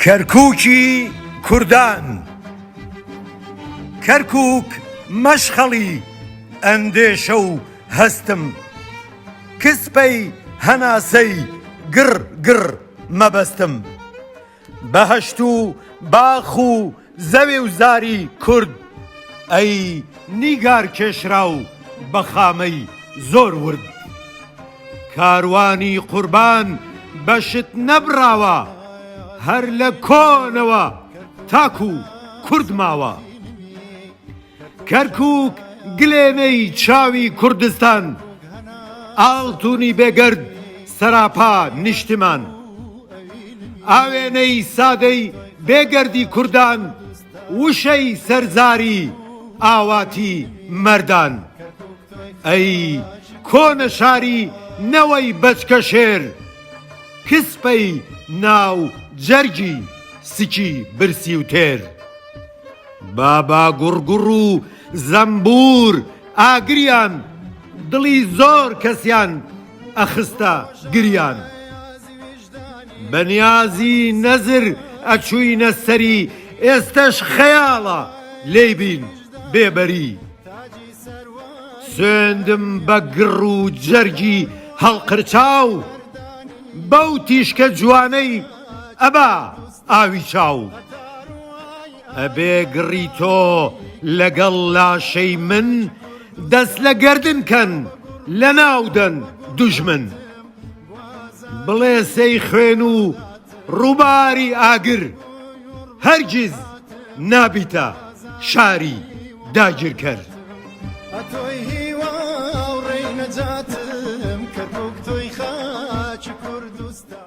کەرکووکی کوردان کەرکووک مەشخەڵی ئەندێشە و هەستم کسپەی هەناسەی گڕ گڕ مەبەستم بەهەشت و باخ و زەوی و زاری کورد ئەی نیگار کێشراو بە خامەی زۆر ورد کاروانی قوربان بەشت نەبڕاوە هەر لە کۆنەوە تاکو کورد ماوە. کەرکوک گلێنەی چاوی کوردستان ئاڵتونی بێگەرد سەراپا نیشتمان ئاوێنەی سادەی بێگەردی کوردان وشەی سەرزاری ئاواتی مەردان ئەی کۆنە شاری نەوەی بەچکە شێر کسپەی ناو جەرگی سکی برسی و تێر. بابا گوڕگوڕ و زەمبوور ئاگریان دڵی زۆر کەسیان ئەخستە گریان. بە نیازی نەزر ئەچووینە سەری ئێستەش خەیاڵە لێی بین بێ بەری. سوێندم بە گڕ و جەرگی هەڵقرچاو بەو تیشکە جوانەی ئەبا ئاوی چاو. ئەبێ گڕی تۆ لەگەڵ لاشەی من دەست لە گەردن کەن لەناو دەن دوژمن. بڵێسەی خوێن و ڕووباری ئاگر هەرگیز نابیتە شاری داگیرکەر. ئەتۆی هیوا و ڕێی نەجاتم کەرکوک تۆی خاکی کوردستان.